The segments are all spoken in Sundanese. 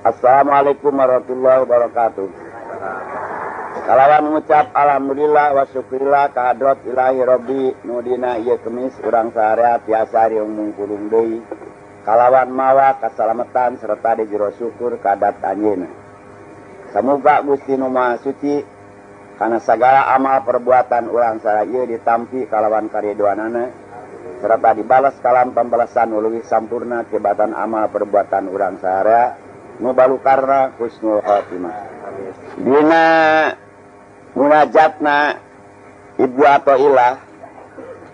Assalamualaikum warahmatullahi wabarakatuh. Kalawan ngucap alhamdulillah wa syukurillah ka hadrat ilahi rabbi nu dina ieu Kemis urang saarea tiasa riung mungkurung deui kalawan mawa kasalamatan serta di jero syukur ka dat anjeunna. Samuga Gusti Nu Maha Suci kana sagala amal perbuatan urang sararea ieu ditampi kalawan karidoanana serta dibalas kalawan pembalasan nu leuwih sampurna tibatan amal perbuatan urang sararea nu balukarna husnul khatimah. Dina munajatna Ibu Athoillah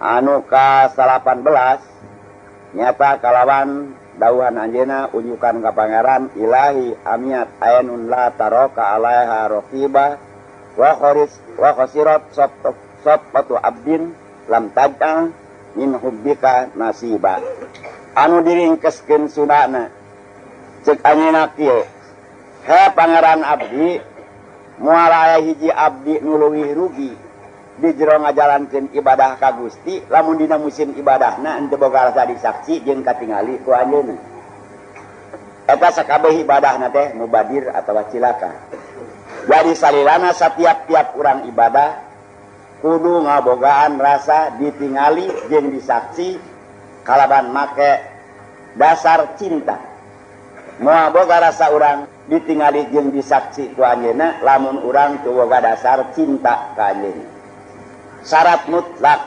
anu ka 18 nyata kalawan dawuhan anjeunna unjukan ka Pangeran, "Ilahi amiyat ainun la taraka alaiha raqibah wa kharis wa khasirat safatu abdin lam taj'al min hubbika nasiba." Anu diringkeskeun sunana, cek anjeunna kieu, "He Pangeran abdi, moal aya hiji abdi nu leuwih rugi di jero ngajalankeun ibadah ka Gusti lamun dina musim ibadahna henteu boga rasa disaksi jeung katingali ku anjeunna. Eta sakabeh ibadahna teh mubadir atawa cilaka." Jadi salilana satiap-tiap urang ibadah kudu ngabogaan rasa ditingali jeung disaksi kalaban make dasar cinta. Moal boga rasa urang ditingali jeung disaksi ku anjeunna lamun urang teu boga dasar cinta ka anjeunna. Syarat mutlak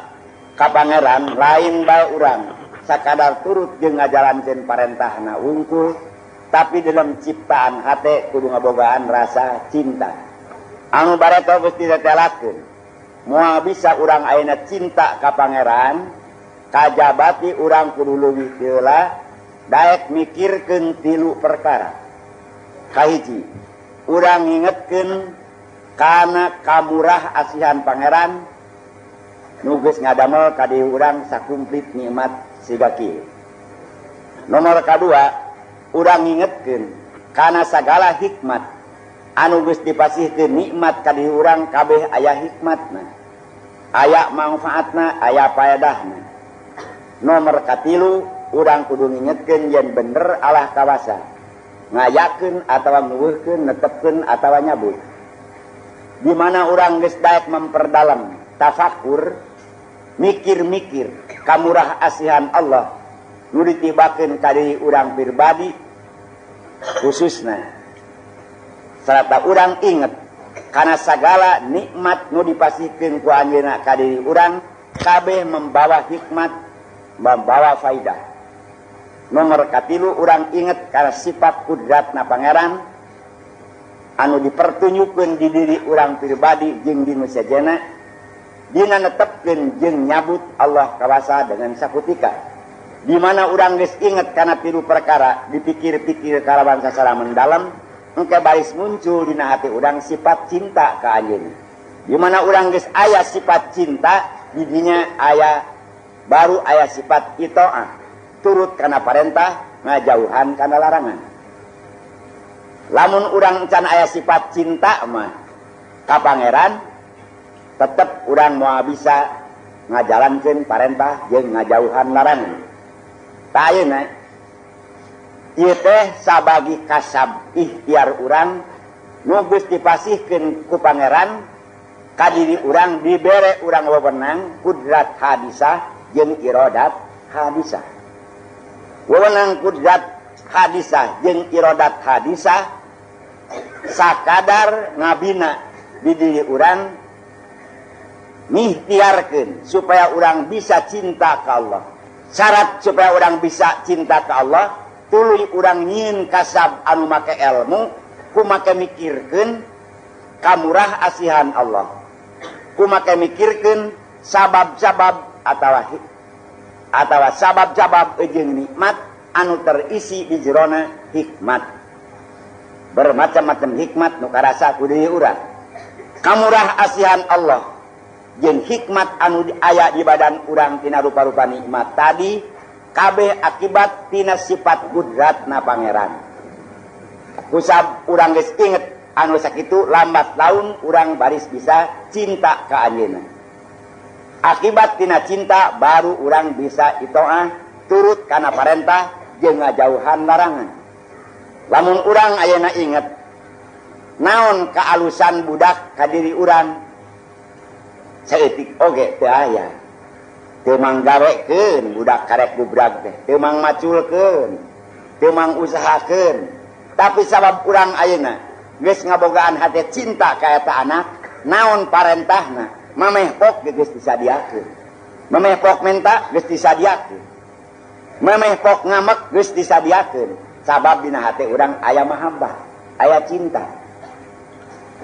ka Pangeran lain bae urang sakadar turut jeung ngajalankeun parentahna wungkul, tapi dalam ciptaan hate kudu ngabogaan rasa cinta. Anu bareto geus ditetelakeun, moal bisa urang ayeuna cinta ka Pangeran kajabati urang kudu leuwih heula daek mikirkeun tilu perkara. Kahiji, urang ngingetkeun kana kamurah asihan Pangeran nu geus ngadamel ka diri urang sakumplit nikmat siga kieu. Nomor kadua, urang ngingetkeun kana sagala hikmat anu geus dipasihkeun nikmat ka diri urang, kabeh aya hikmatna, aya manfaatna, aya faedahna. Nomor katilu, urang kudu ngingetkeun yen bener Allah kawasa ngayakeun atawa nguweuhkeun, netepkeun atawa nyabut. Di mana urang geus daek memperdalam tafakur, mikir-mikir kamurah asihan Allah nu ditibakeun ka diri urang pribadi khususna, serta urang inget karena sagala nikmat nu dipasihkeun ku anjeunna ka diri urang kabeh membawa hikmat, membawa faidah. Nomor katilu, urang inget karena sifat kudratna Pangeran anu dipertunjukkeun di diri urang pribadi jeung di nu sejenna dina netepkeun jeung nyabut Allah kawasa dengan sakutika. Di mana urang geus inget kana tilu perkara, dipikir-pikir kalawan sacara mendalam, engke baris muncul dina hati urang sifat cinta ka anjeunna. Di mana urang geus aya sifat cinta, di dinya aya baru aya sifat itoah, turut kana parentah, ngajauhan kana larangan. Lamun urang can aya sifat cinta mah ka Pangeran, tetep urang moal bisa ngajalankeun parentah jeung ngajauhan larangan. Tah, ayeuna ieu teh sabagi kasab ikhtiar urang nu geus dipasihkeun ku Pangeran ka diri urang, dibere urang wewenang kudrat hadisah jeung irodat hadisah. Wewenang kudrat hadisah jeung irodat hadisah sakadar ngabina di diri urang, ngihtiarkeun supaya urang bisa cinta ka Allah. Syarat supaya urang bisa cinta ka Allah, tuluy urang nyieun kasab anu make ilmu, ku make mikirkeun kamurah asihan Allah, ku make mikirkeun sabab-sabab atawa sabab-sabab jeung nikmat anu terisi di jerona hikmat, bermacam-macam hikmat nu karasa ku diri urang. Kamurah asihan Allah jeung hikmat anu aya di badan urang tina rupa-rupa nikmat tadi kabeh akibat tina sifat kudratna Pangeran. Kusab urang geus inget anu sakitu, lambat laun urang baris bisa cinta ka anjeunna. Akibat tina cinta baru urang bisa itoah, turut kana parentah jeung ngajauhan larangan. Lamun urang ayeuna inget naon kaalusan budak ka diri urang, saeutik oge teu aya. Teu manggawekeun budak karek bubrag teh, teu mangmaculkeun, teu mangusahakeun. Tapi sabab urang ayeuna geus ngabogaan hate cinta ka eta anak, naon parentahna, mameh pok geus disadiakeun. Mameh pok menta geus disadiakeun. Mameh pok ngamek geus disadiakeun. Sabab dina hate urang aya mahabbah, aya cinta.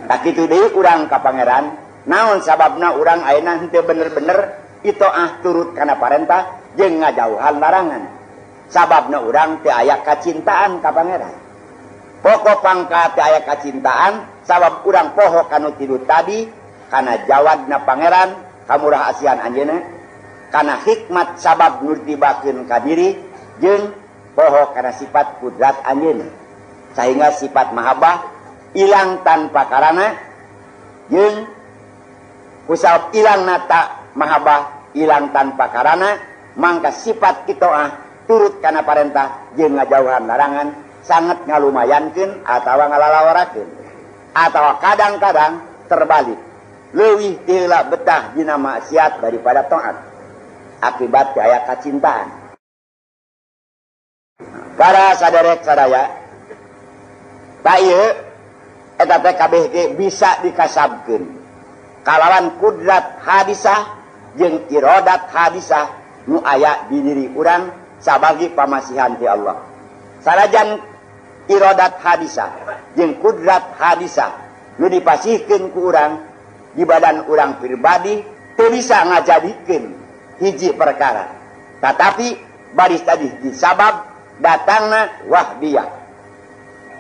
Tak kitu deui urang ka Pangeran, naon sababna urang ayeuna henteu bener-bener itoah turut kana parentah jeung ngajauhan larangan. Sababna urang teu aya kacintaan ka Pangeran. Pokok pangka teu aya kacintaan sabab urang poho kanu tilu tadi, kana jawadna Pangeran, kamurah asihan anjeunna, kana hikmat sabab nu ditibakeun ka diri, jeung poho kana sifat kudrat anjeunna. Sehingga sifat mahabbah ilang tanpa karana, jeung kusabab ilangna ta mahabbah ilang tanpa karana, mangka sifat itoah turut kana parentah jeung ngajauhan larangan sangat ngalumayankeun atawa ngalalawarakeun, atawa kadang-kadang terbalik, leuwih ti heula betah dina maksiat daripada taat akibat aya kacintaan. Para saderek sadaya, tak ieu eta teh kabeh ge bisa dikasabkeun kalawan kudrat hadisah jeung irodat hadisah nu aya di diri urang sabagi pamasihan ti Allah. Sanajan irodat hadisah jeung kudrat hadisah nu dipasihkeun ku urang di badan urang pribadi teu bisa ngajadikeun hiji perkara, tetapi baris tadi disabab datangna wahbiyah,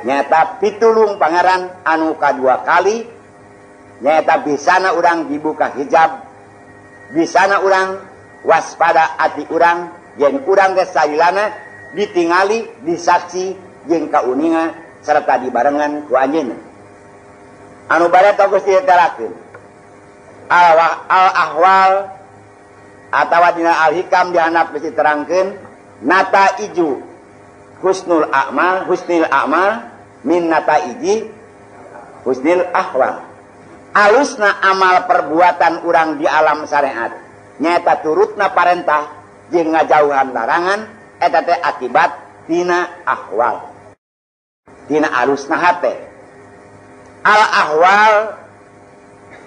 nyata pitulung Pangeran anu kadua kali, nyata bisana urang dibuka hijab, bisana urang waspada ati urang yen urang geus salilana ditingali, disaksi jeung kauninga serta dibarengan ku anjeunna. Anu bade geus diterakeun al ahwal atawa dina al hikam dihandap geus diterangkeun nataiju husnul a'mal, husnil a'mal min nataiji husnil ahwal. Alusna amal perbuatan urang di alam syariat nyaeta turutna parentah jeung ngajauhan larangan, eta teh akibat tina ahwal, tina alusna hate. Al ahwal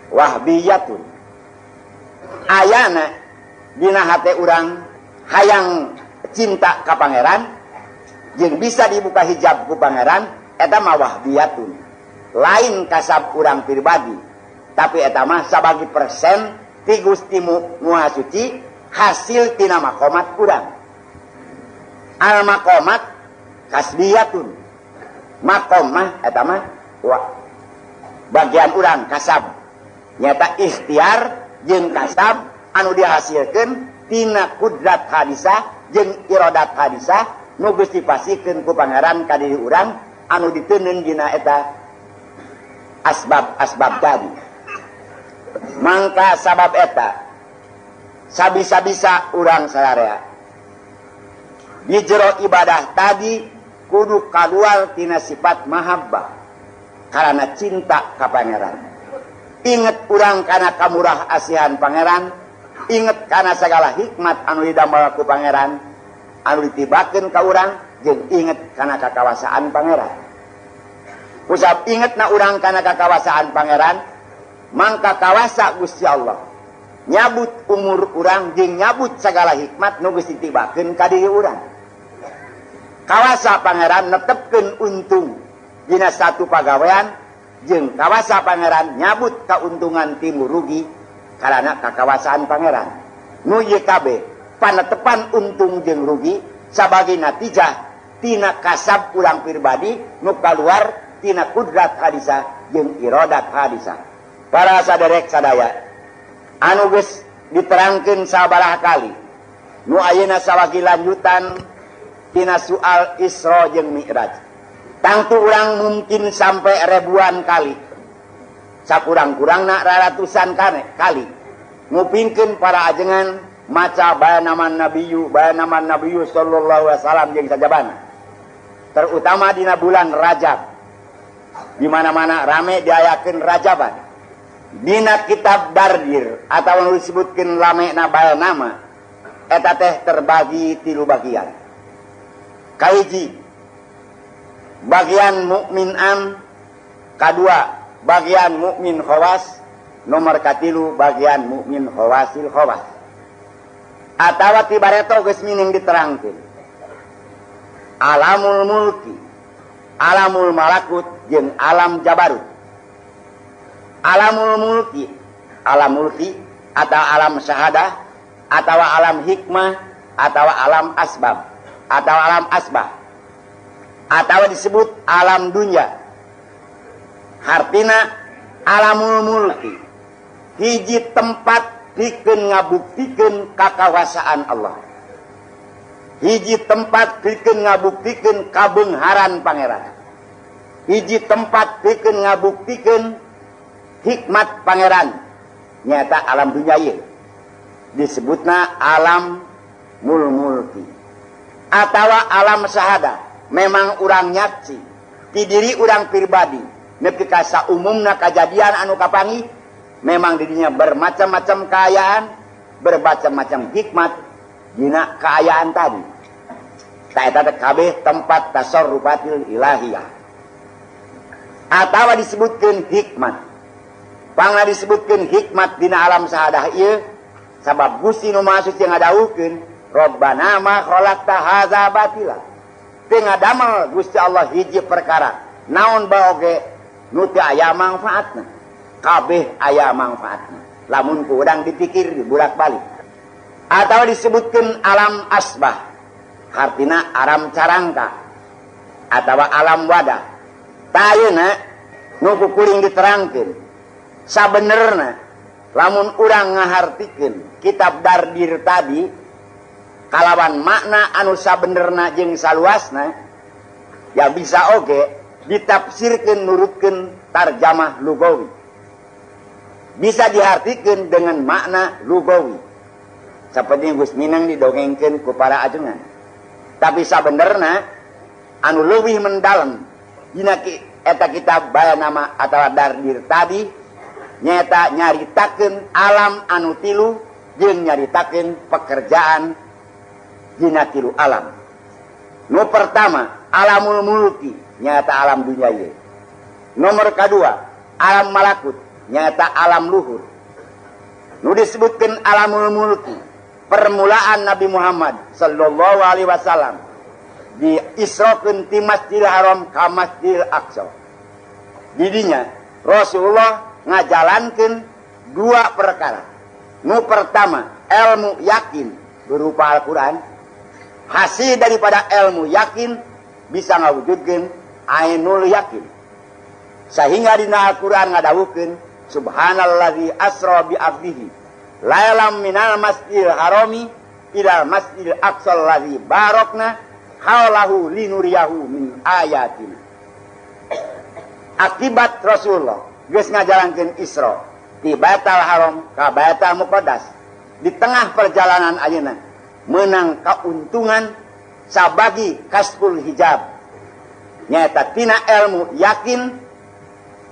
wahbiyatun, ayana dina hate urang hayang cinta ka Pangeran jeung bisa dibuka hijab ku Pangeran, eta mah wahbiyatun, lain kasab urang pribadi, tapi eta mah sabagi persen ti Gusti Maha Suci, hasil tina makomat urang. Al makomat kasbiyatun, makom mah eta mah bagian urang kasab, nyata ikhtiar jeung kasab anu dihasilkeun tina kudrat hadisah jeung irodat hadisah nu geus dipasihkeun ku Pangeran ka diri urang anu diteundeun dina eta asbab-asbab tadi. Mangka sabab eta sabisa-bisa urang sararea di jero ibadah tadi kudu kaluar tina sifat mahabbah karena cinta ka Pangeran. Inget urang kana kamurah asihan Pangeran, inget kana segala hikmat anu didamel ku Pangeran anu ditibakeun ka urang, jeung inget kana kakawasaan Pangeran. Kusab ingetna urang kana kakawasaan Pangeran, mangka kawasa Gusti Allah nyabut umur urang jeung nyabut segala hikmat nu geus ditibakeun ka diri urang. Kawasa Pangeran netepkeun untung dina satu pagawean jeung kawasa Pangeran nyabut kauntungan timur rugi karena kakawasaan Pangeran. Nu ieu kabeh panetepan untung jeung rugi sabagi natijah tina kasab urang pribadi nu kaluar tina kudrat hadisah jeung irodat hadisah. Para saderek sadaya, anu geus diterangkeun sabaraha kali, nu ayeuna sawagi lanjutan tina soal Isra jeung Mi'raj. Tangtu urang mungkin sampai ribuan kali, sakurang-kurangna ratusan kali ngupingkeun para ajengan maca bayanaman nabiyu, bayanaman nabiyu sallallahu alaihi wasallam jeung sajabana. Terutama dina bulan Rajab. Di mana-mana rame diayakeun Rajaban. Dina kitab Dardir atau nu disebutkeun lame na bae nama eta teh terbagi tilu bagian. Kahiji, bagian mukmin am, kadua bagian mukmin khawas, nomor katilu bagian mukmin khawasil khawas. Atawa ti bareto geus mining diterangkeun. Alamul mulki, alamul malakut jeung alam jabarut. Alamul mulki, alam mulki atau alam syahadah atau alam hikmah atau alam asbab atau alam asbah atau disebut alam dunia. Hartina alamul mulki hiji tempat pikeun ngabuktikeun kakawasaan Allah, hiji tempat pikeun ngabuktikeun kabeungharan Pangeran, hiji tempat pikeun ngabuktikeun hikmat Pangeran, nyata alam dunia ieu disebutna alam mulki atawa alam syahadah. Memang urang nyaksi ti diri urang pribadi nepi ka saumumna kajadian anu kapanggih, memang di dinya bermacam-macam kaayaan, bermacam-macam hikmat dina kaayaan tadi. Ta eta teh kabeh tempat tasarrufatil ilahiyah atawa disebutkeun hikmat. Pangna disebutkeun hikmat dina alam syahadah ieu sabab Gusti Nu Maha Suci ngadawuhkeun, Rabbana ma khalaqta hadza batila. Teu ngadamel Gusti Allah hiji perkara naon bae oge nu teu aya mangfaatna. Kabeh aya mangfaatna lamun ku urang dipikir dibolak-balik. Atau disebutkeun alam asbah, hartina alam carangka atawa alam wadah. Tah, ayeuna nu ku kuring diterangkeun, sabenerna lamun urang ngahartikeun kitab Dardir tadi kalawan makna anu sabenerna jeung saluasna, ya bisa oge ditafsirkeun nurutkeun tarjamah lugawi, bisa diartikeun dengan makna lugawi seperti yang geus minang didongengkeun ku para ajengan. Tapi sabenerna anu leuwih mendalam dina eta kitab baya nama atau Dardir tadi nyata nyaritakeun alam anu tilu jeung nyaritakeun pekerjaan dina tilu alam. Nu pertama alamul mulki, nyata alam dunia ieu. Nomor kedua alam malakut, nyata alam luhur. Nu disebutkeun alamul mulki, permulaan Nabi Muhammad sallallahu alaihi wasallam di Israkeun ti Masjidil Haram ka Masjidil Aqsa. Didinya Rasulullah ngajalankeun dua perkara. Nu pertama ilmu yakin berupa Al-Quran. Hasil daripada ilmu yakin bisa ngawujudkeun ainul yakin. Sehingga dina Al-Quran ngadawuhkeun, subhanallazi asra bi abdihi lailam minal masjidil harami ilal masjidil aqsa allazi barakna haulahu linuriyahu min ayatina. Akibat Rasulullah geus ngajalankeun Isra di Baitul Haram ka Baitul Muqaddas, di tengah perjalanan ayeuna menang keuntungan sabagi kasful hijab, nyata tina ilmu yakin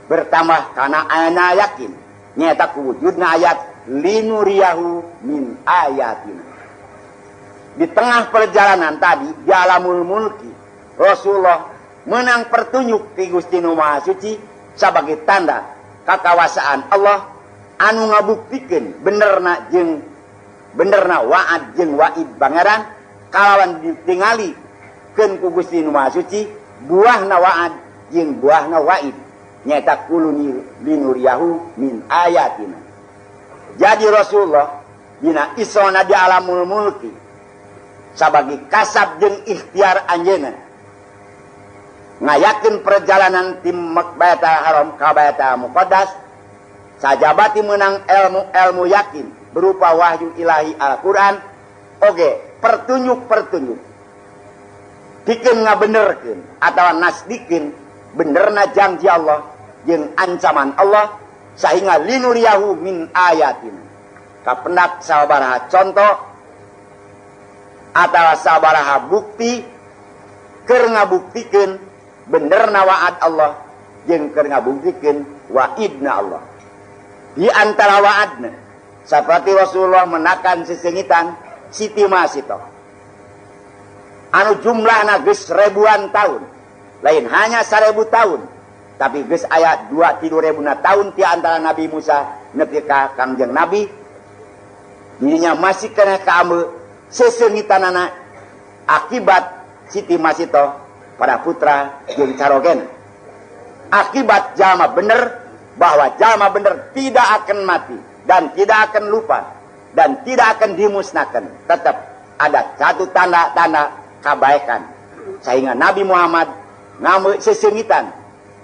bertambah karena ana yakin, nyata kuwujudna ayat linuriyahu min ayatina. Di tengah perjalanan tadi di alamul mulki, Rasulullah menang pertunjuk ti Gusti Nu Maha Suci sebagai tanda kakawasaan Allah anu ngabuktikeun benerna jeung benerna wa'ad jeung wa'id Pangeran kalawan ditingali keun ku Gusti Nu Maha Suci buahna wa'ad jeung buahna wa'id, nyata kuluni linuriyahu min ayatina. Jadi Rasulullah dina Isra di alamul mulki sabagi kasab jeung ikhtiar anjeunna ngayakeun perjalanan ti Baitul Haram ka Baitul Muqaddas, sajabati menang ilmu-ilmu yakin berupa wahyu ilahi Al-Quran oge pertunjuk-pertunjuk pikeun ngabenerkeun atawa nasdikeun benerna janji Allah jeung ancaman Allah, sehingga linuriyahu min ayatina. Kapendak sabaraha contoh atau sabaraha bukti. Keur ngabuktikeun benerna wa'ad Allah jeung keur ngabuktikeun wa'idna Allah. Di antara wa'adna seperti Rasulullah menakan sesengitan Siti Masito anu jumlahna geus ribuan tahun, lain hanya 1000 tahun, tapi geus aya 2-3 ribu tahun di antara Nabi Musa nepi ka Kangjeng Nabi. Dirinya masih kena kaambeu sesengitanana akibat Siti Masito para putra jeung carogen, akibat jalma bener, bahwa jalma bener tidak akan mati dan tidak akan lupa dan tidak akan dimusnahkan. Tetap ada satu tanda-tanda kebaikan sehingga Nabi Muhammad ngaambeu sesengitan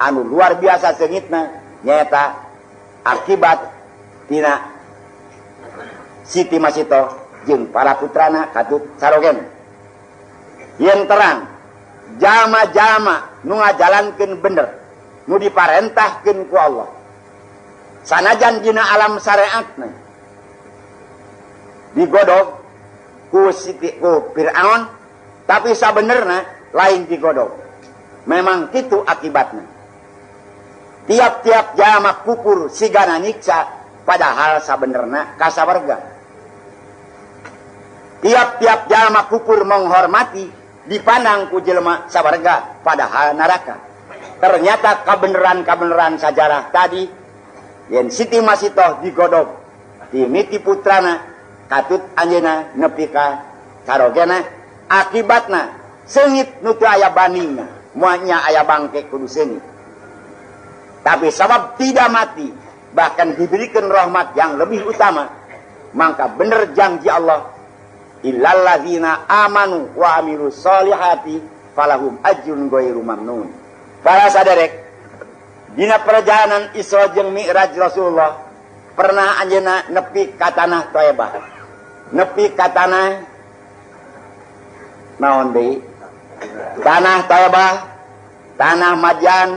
anu luar biasa sengitna, nyata akibat tina Siti Masito jeung para putrana katut carogen. Yang terang, jalma-jalma nu ngajalankeun bener nu diparentahkeun ku Allah, sanajan dina alam syariatna digodog ku Siti, ku Fir'aun, tapi sabenerna lain digodog, memang kitu akibatnya. Tiap-tiap jalma kufur sigana nyiksa, padahal sabenerna kasawarga. Tiap-tiap jalma kufur menghormati, dipandang ku jelema sawarga, padahal neraka. Ternyata kebenaran-kebenaran sejarah tadi, yen Siti Masitoh digodog dimiti putrana katut anjeuna nepi ka carogena, akibatna sengit nu teu aya bandingna. Moalnya aya bangke kudu sengit, tapi sabab tidak mati, bahkan diberikan rahmat yang lebih utama, maka bener janji Allah, illalladzina amanu wa amilus solihati falahum ajrun ghairu mamnun. Para saderek, dina perjalanan Isra jeung Mi'raj Rasulullah pernah anjeunna nepi ka tanah Thaibah, nepi ka tanah naon deui, tanah Thaibah, tanah Madyan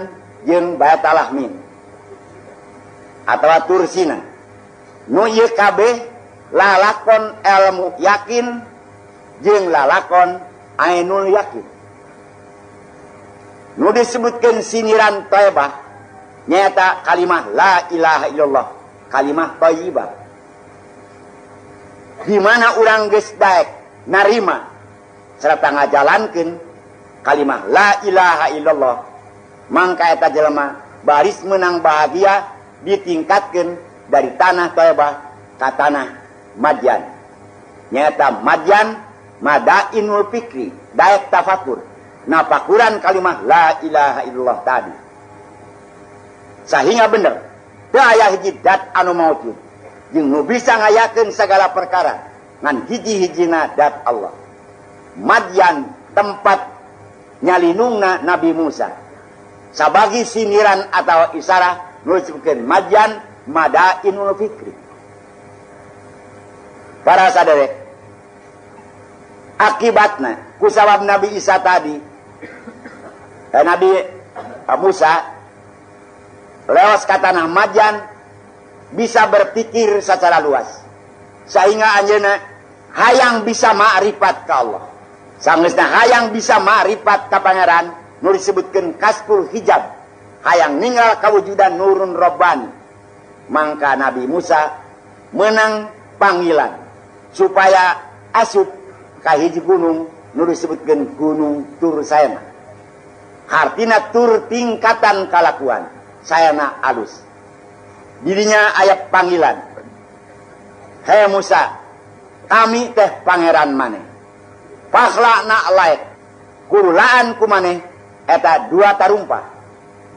jeung Baitalahmin atau Tursina. Nu ieu kabeh lalakon ilmu yakin jeung lalakon ainul yakin. Nu disebutkan siniran Thaibah nyata kalimah la ilaha illallah, kalimah thayyibah, di mana urang geus daek narima serta ngajalankeun kalimah la ilaha illallah, mangka eta jelema baris menang bahagia, ditingkatkan dari tanah Thaibah ke tanah Madyan. Nyata Madyan madainul fikri, daek tafakur, napakuran kalimah la ilaha illallah tadi, sehingga bener teu aya hiji dat anu maujud jeung nu bisa ngayakeun segala perkara ngan hiji-hijina dat Allah. Madyan tempat nyalinungna Nabi Musa, sabagi siniran atau isarah nu disebutkeun Madyan madainul fikri. Para saderek, akibatna kusabab Nabi Isa tadi, Nabi Musa lewas ka tanah Madyan bisa berpikir secara luas sehingga anjeunna hayang bisa ma'rifat ka Allah. Sangeusna hayang bisa ma'rifat ka Pangeran, nu disebutkeun kasful hijab, hayang ninggal kawujudan nurun robbani, mangka Nabi Musa menang panggilan supaya asup ka hiji gunung nu disebutkeun Gunung Tur Sayana. Hartina tur tingkatan kalakuan sayana alus. Dirinya aya panggilan, "Hei Musa, kami teh pangeran maneh. Fakhla'na alaik, kulaan ku maneh eta dua tarumpah."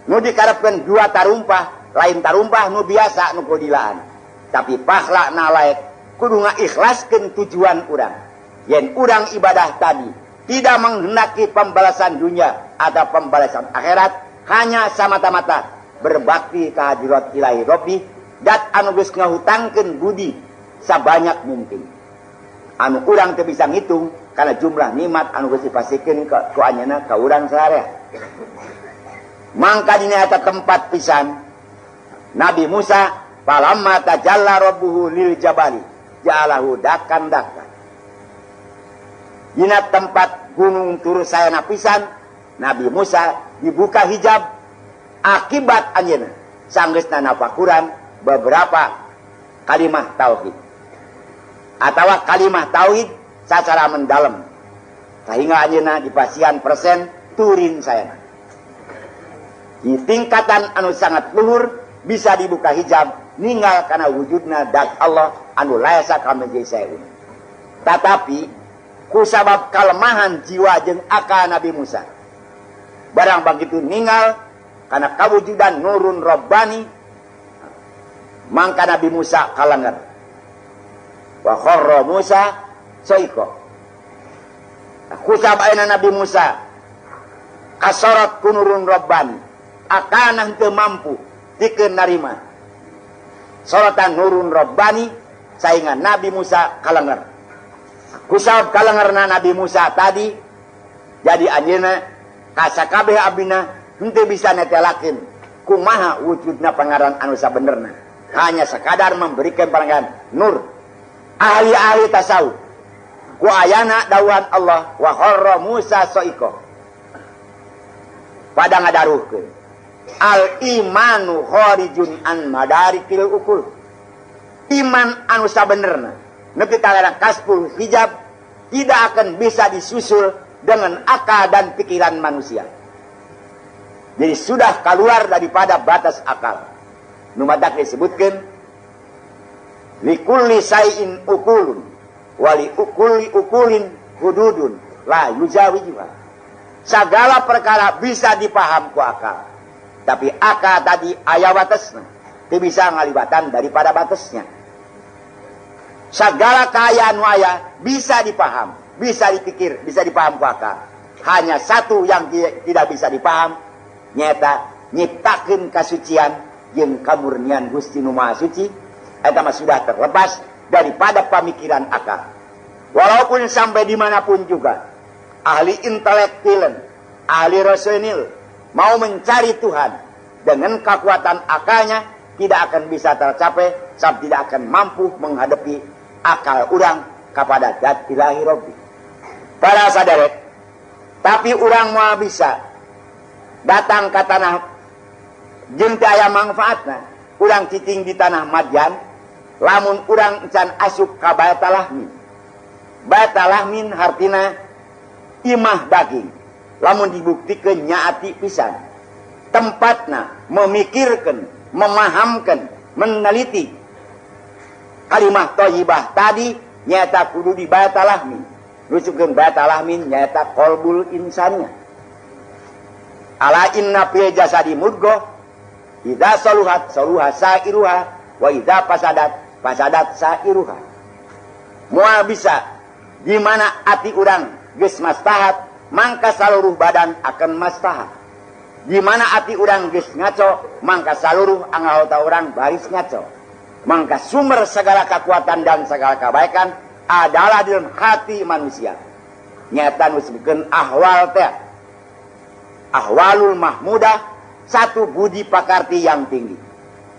Nu dikarepkeun dua tarumpah lain tarumpah nu biasa nu kudilaan, tapi fakhla'na alaik kudu ngaikhlaskeun tujuan urang, yen urang ibadah tadi tidak menghendaki pembalasan dunia atau pembalasan akhirat, hanya samata-mata berbakti ke hadirat ilahi Robbi, dat anu geus ngahutangkeun budi sabanyak mungkin anu urang teu bisa ngitung karena jumlah nikmat anu geus dipasihkeun ku anjeunna ka urang sararea. Mangka dina eta tempat pisan Nabi Musa, falamma tajalla rabbuhu lil jabali ja'alahu dakan daka. Dina tempat gunung Tur Sayana pisan Nabi Musa dibuka hijab akibat anjeunna sanggeusna nafakuran beberapa kalimah tauhid atawa kalimah tauhid secara mendalam sehingga anjeunna dipasihan persen turin sayana. Di tingkatan anu sangat luhur bisa dibuka hijab ninggal karena wujudna dat Allah anu laisa kamitslihi syai'un. Tetapi kusabab kalemahan jiwa jeung akal Nabi Musa, barang begitu ninggal karena kawujudan nurun robbani, mangka Nabi Musa kalenger. Wa kharra Musa soiko. Kusabab ayeuna Nabi Musa kasorot ku nurun robbani, akalna henteu mampu tikeun narima sorotan nurun robbani sehingga Nabi Musa kalenger. Kusabab kalengerna Nabi Musa tadi, jadi anjeunna kasakabeh abdina henteu bisa netelakeun kumaha wujudna Pangeran anu sabenerna, hanya sekadar memberikan pangeran nur. Ahli-ahli tasawuf ku ayana dawuhan Allah wa kharra Musa soiko pada ngadaruhkeun al imanu kharijun an madarikil ukul. Iman anu sabenerna nepi ka kasful hijab tidak akan bisa disusul dengan akal dan pikiran manusia. Jadi sudah keluar daripada batas akal. Nu matak disebutkan likulli syai'in ukulun wali ukuli ukulin hududun la yujawijuha. Segala perkara bisa dipaham ku akal. Tapi akal tadi aya batasna. Teu bisa ngalibatan daripada batasnya. Segala kaayaan nu aya bisa dipaham, bisa dipikir, bisa dipaham ku akal. Hanya satu yang tidak bisa dipaham, nyata nyiptakeun kasucian jeung kamurnian Gusti Nu Maha Suci, eta mah sudah terlepas daripada pamikiran akal. Walaupun sampai dimanapun juga, ahli intelektilen, ahli rasionil, mau mencari Tuhan dengan kekuatan akalnya tidak akan bisa tercapai, sebab tidak akan mampu menghadapi akal urang kepada dat ilahi Rabbi. Para saderek, tapi urang mau bisa datang ke tanah jeung teu aya manfaatna, urang cicing di tanah Madyan, lamun urang can asup ka Baitalahmin. Baitalahmin hartina imah daging. Lamun dibuktikeun nyaati pisan. Tempatna memikirkan, memahamkan, meneliti kalimah thayyibah tadi nyata kudu di Baitalahmin. Nusukeun Baitalahmin nyata qalbul insaniyah. Ala inna fil jasadi mudghah idza saluhat saluha sairuha wa idza fasadat fasadat sairuha. Moal bisa di mana ati urang geus mastahat mangka saluruh badan akan mastahat. Di mana ati urang geus ngaco mangka saluruh anggota urang baris ngaco. Mangka sumber segala kekuatan dan segala kebaikan adalah di dalam hati manusia. Nyata nu disebutkeun ahwal teh. Ahwalul mahmudah, satu budi pakarti yang tinggi.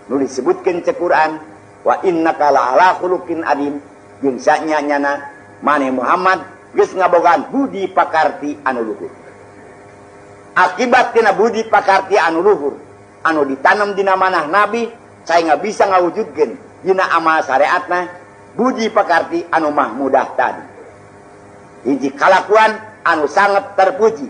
Nu disebutkeun cek Quran wa innaka la'ala khuluqin adzim, jeung sanya nyana maneh Muhammad geus ngabogaan budi pakarti anu luhur. Akibat tina budi pakarti anu luhur anu ditanam dina manah nabi sehingga bisa ngawujudkeun dina amal syariatna budi pakarti anu mahmudah tadi. Hiji kalakuan anu sangat terpuji,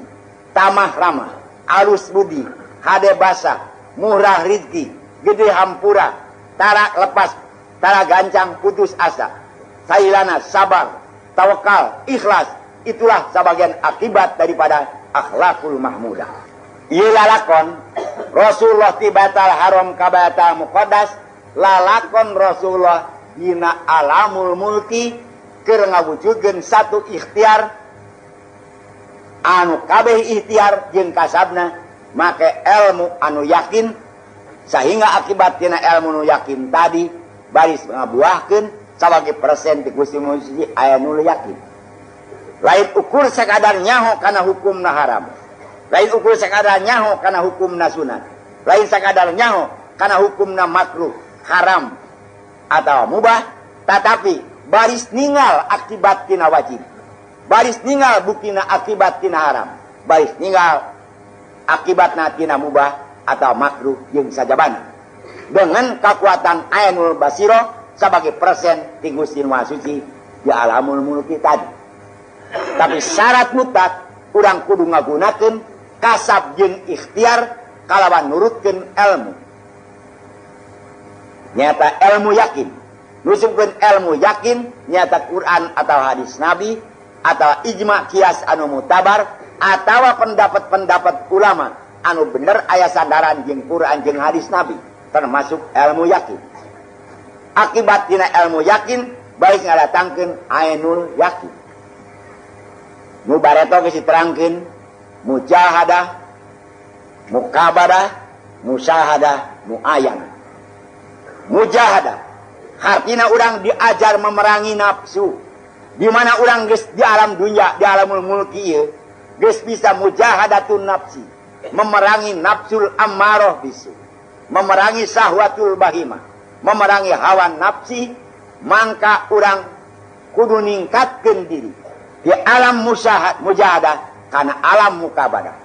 tamah ramah, alus budi, hade basah, murah rizki, gede hampura, tara lepas, tara gancang putus asa, sailana sabar, tawakal, ikhlas. Itulah sebagian akibat daripada akhlakul mahmudah. Ieu lalakon Rasulullah ti Baital Haram ka Baital Muqaddas, lalakon Rasulullah dina alamul mulki keur ngawujudkeun satu ikhtiar anu kabeh ikhtiar jeung kasabna make ilmu anu yakin, sehingga akibat tina ilmu nu yakin tadi baris ngabuahkeun sabagi persen ti Gusti Suci aya nu yakin. Lain ukur sekadar nyaho kana hukumna haram, lain ukur sekadar nyaho kana hukumna sunat, lain sekadar nyaho kana hukumna makruh, haram atau mubah, tetapi baris ninggal akibat tina wajib. Baris ninggal buktina akibat tina haram, baris ninggal akibatna tina mubah atau makruh jeung sajabana dengan kekuatan ainul basiroh sebagai persen ti Gusti Maha Suci di alamul mulki tadi. Tapi syarat mutlak urang kudu ngagunakeun kasab jeung ikhtiar kalawan nurutkeun ilmu, nyata ilmu yakin. Nusupkeun ilmu yakin nyata Quran atau hadis Nabi atau ijma, kias anu mutabar, atau pendapat-pendapat ulama anu bener aya sandaran jeung Quran jeung hadis Nabi, termasuk ilmu yakin. Akibat tina ilmu yakin baik ngadatangkeun ainul yakin. Nu bareto geus diterangkeun mujahadah, mukabadah, musyahadah, muayanah. Mujahadah artinya urang diajar memerangi nafsu. Di mana urang geus di alam dunia, di alamul mulki ieu geus bisa mujahadatun nafsi, memerangi nafsul ammaroh bisu, memerangi sahwatul bahimah, memerangi hawa nafsi, mangka urang kudu ningkatkeun diri di alam musyahad mujahadah kana alam mukabadah.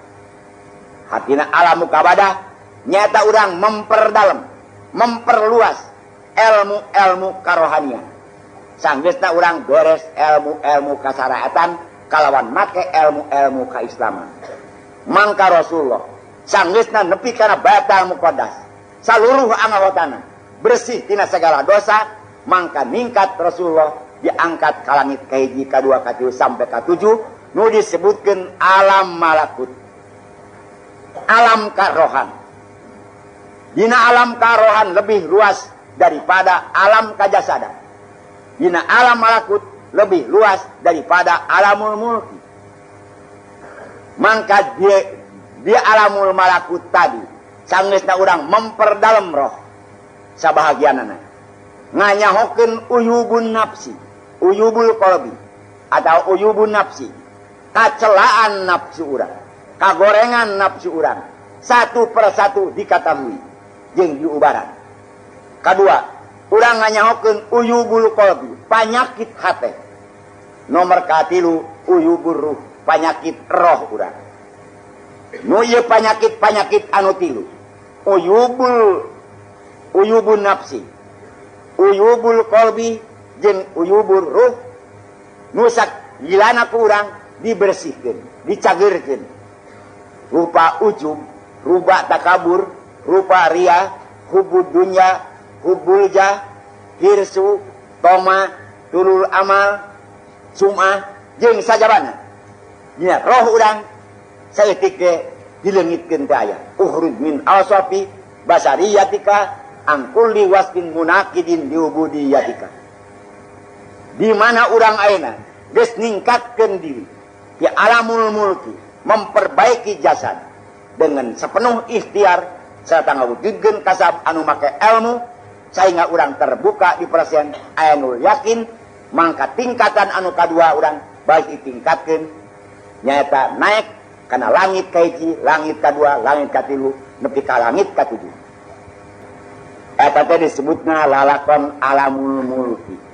Artina alam mukabadah nyata urang memperdalam, memperluas ilmu-ilmu karohanian. Sanggeusna urang beres ilmu-ilmu kasyariatan kalawan make ilmu-ilmu kaislaman, mangka Rasulullah sanggeusna nepi kana Baitul Muqaddas, seluruh anggotana bersih tina segala dosa, mangka ningkat Rasulullah diangkat ka langit kahiji, kadua, katilu, sampai katujuh, nu disebutkan alam malakut, alam karohan. Dina alam karohan lebih luas daripada alam kajasada. Dina alam malakut lebih luas daripada alamul mulki. Mangka dia alamul malakut tadi sanggeusna urang memperdalam roh, sabahagianana nganyahokeun uyubun nafsi, uyubul qalbi atau uyubun nafsi, kacelaan nafsu urang, kagorengan nafsu urang, satu persatu diketahui jeung diubaran. Kedua, urang nganyahokeun uyubul qalbi, panyakit hate. Nomor katilu, uyubur ruh, panyakit roh urang. Nu ieu panyakit-panyakit anu tilu, uyubun nafsi, uyubul qalbi, jeung uyubur ruh, nusak gilana ku urang dibersihkeun, dicageurkeun rupa ujub, rupa takabur, rupa ria, hubud dunya, hubul jah, hirsu, toma, tulul amal, sum'ah, jeung sajabana. Dina roh urang saeutik ge dileungitkeun teh aya. Ukhruj min awsafi basariyatika an kulli wasfin munaqidin liubudiyatika. Di mana urang ayeuna geus ningkatkeun diri di alamul mulki, memperbaiki jasad dengan sepenuh ikhtiar serta ngawujudkeun kasab anu make ilmu sehingga urang terbuka di persen ainul yakin, mangka tingkatan anu kadua urang baik ditingkatkeun nyaeta naik kana langit kahiji, langit kadua, langit katilu, nepi ka langit katujuh. Eta teh disebutna lalakon alamul mulki.